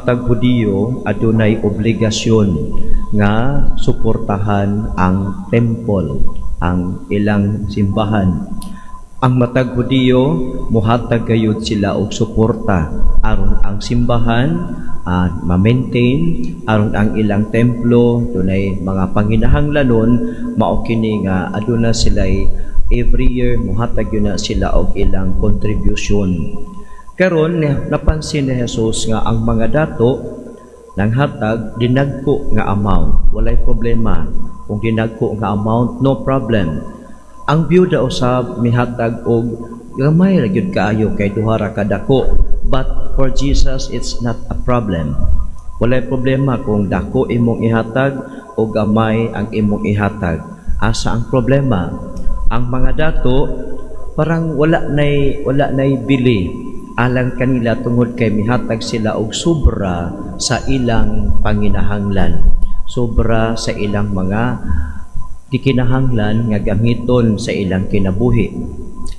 Matag Hudiyo adunay obligasyon nga suportahan ang temple, ang ilang simbahan. Ang matag Hudiyo muhatag gayud sila og suporta aron ang simbahan ma-maintain, aron ang ilang templo dunay mga panginahanglanon. Mao kini nga aduna sila every year, muhatag gyud na sila og ilang contribution. Karon, napansin ni Jesus nga ang mga dato nanghatag dinagko nga amount. Walay problema kung dinagko nga amount, no problem. Ang byuda usab mihatag og gamay ra gyud kaayo kay duha ra ka dako. But for Jesus, it's not a problem. Walay problema kung dako imong ihatag o gamay ang imong ihatag. Asa ang problema? Ang mga dato parang wala nay bili alang kanila tungod kay mihatag sila og sobra sa ilang panginahanglan, sobra sa ilang mga gikinahanglan nga gamiton sa ilang kinabuhi.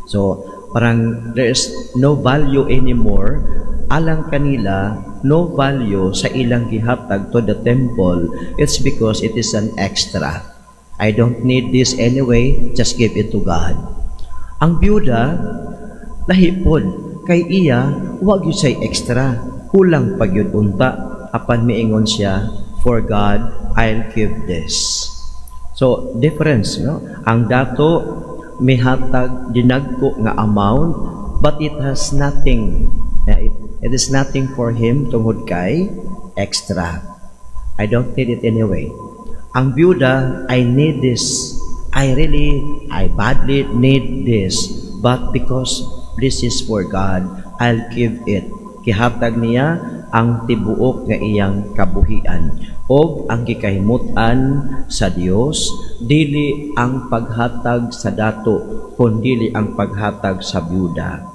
So, parang there is no value anymore alang kanila, no value sa ilang gihatag to the temple. It's because it is an extra. I don't need this anyway, just give it to God. Ang byuda, lahi pod, kay iya, wa gyud say extra. Kulang pa gyud unta. Apan miingon siya, "For God, I'll give this." So, difference, no? Ang dato, mihatag dinagko nga amount, but it has nothing. It is nothing for him tungod kay extra. I don't need it anyway. Ang byuda, I need this. I really, I badly need this. But because this is for God, I'll give it. Gihatag niya ang tibuok nga iyang kabuhian. Og ang gikahimut-an sa Dios, dili ang paghatag sa dato, kundili ang paghatag sa byuda.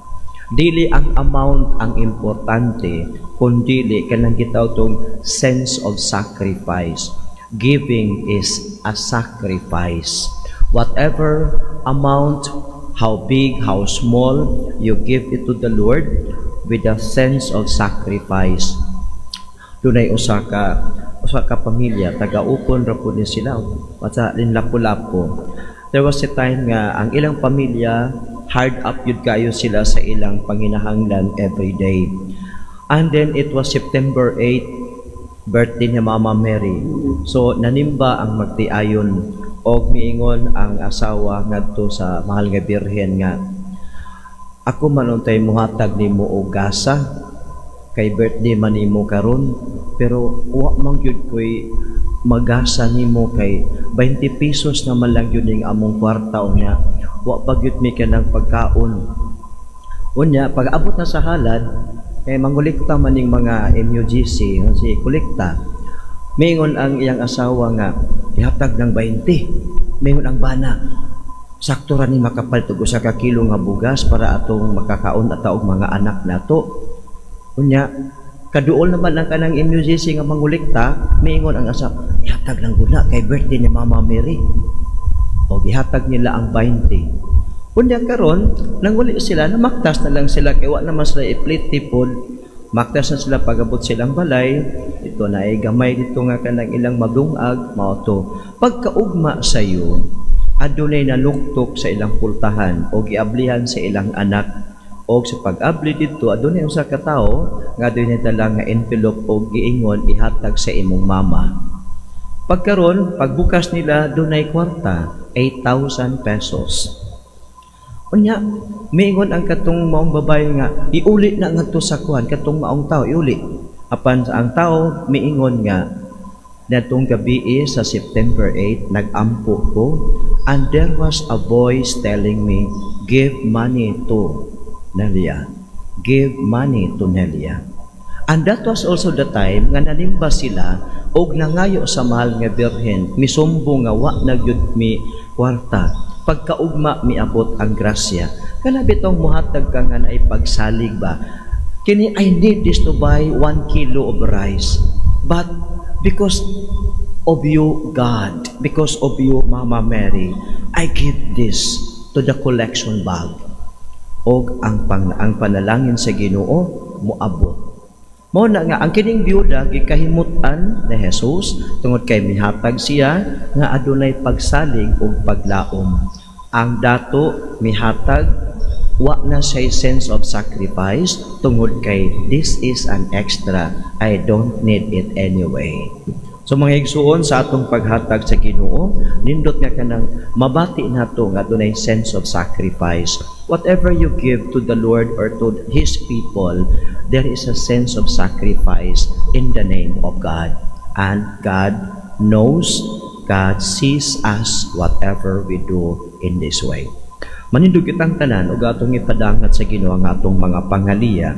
Dili ang amount ang importante, kundili kanang gitawag tong sense of sacrifice. Giving is a sacrifice. Whatever amount, how big, how small, you give it to the Lord with a sense of sacrifice. Dunay usa ka pamilya, taga-Ukon ra pud ni sila, sa Lapu-Lapu. There was a time nga ang ilang pamilya, hard up yun kayo sila sa ilang panginahanglan every day. And then it was September 8, birthday ni Mama Mary. So nanimba ang magtiayon og miingon ang asawa ngadto sa Mahal nga Birhen nga, "Ako man untay muhatag nimo og gasa kay birthday man nimo karon, pero wa man gyud koy magasa nimo kay 20 pesos naman lang gyud ning among kwarta, unya wa pa gyud mi kanang pagkaon." Unya pag abot na sa halad kay mangolekta man ning mga MUGC si kolekta, mingon ang iyang asawa nga ihatag ng 20. Mingon ang bana, "Sakto ra ni makapalit og usa ka kilo nga bugas para atong makakaon at og mga anak nato." Unya kaduol naman ang kanang MUGC nga mangolekta, miingon ang asawa, "Ihatag lang guna kay birthday ni Mama Mary." O gihatag nila ang 20. Unya karon nanguli sila, namaktas na lang sila kay wa naman sila ipliti pod. Maktas na sila pagabot silang balay. Ito na ay gamay dito nga kanang ilang madungag, mao to. Pagkaugma sa iyo, adunay nanuktok sa ilang pultahan o giablihan sa ilang anak. Og sa pag-abli didto, adunay usa ka tawo nga adunay dala nga envelope og giingon, "Ihatag sa imong mama." Pagkaron, pagbukas nila, dunay kwarta, 8,000 pesos. Unya, miingon ang katong maong babae nga, "Iuli na ngadto sa kuan, katong maong tao, iuli." Apan ang tao miingon nga, "Natong gabi sa September 8, nag-ampo ko, and there was a voice telling me, 'Give money to Nelia. Give money to Nelia.'" And that was also the time nga nanimba sila og nangayo sa Mahal nga Birhen, misumbong nga wa na gyud mi kwarta. Pagkaugma miabot ang grasya. Kana bitong muhatag ka nga naipagsalig ba? Kini, I need this to buy 1 kilo of rice. But because of you, God, because of you, Mama Mary, I give this to the collection bag. Og ang panalangin sa Ginoo moabot. Mao na nga ang kining byuda gikahimut-an ni Jesus tungod kay mihatag siya nga adunay pagsalig ug paglaom. Ang dato mihatag, wa na siya sense of sacrifice tungod kay "This is an extra, I don't need it anyway." So mga igsuon, sa atong paghatag sa Ginoo, nindot nga kanang mabati nato nga adunay sense of sacrifice. Whatever you give to the Lord or to His people, there is a sense of sacrifice in the name of God. And God knows, God sees us whatever we do in this way. Manindog kitang tanan ug atong ipadangat sa Ginoo ang atong mga pangaliya.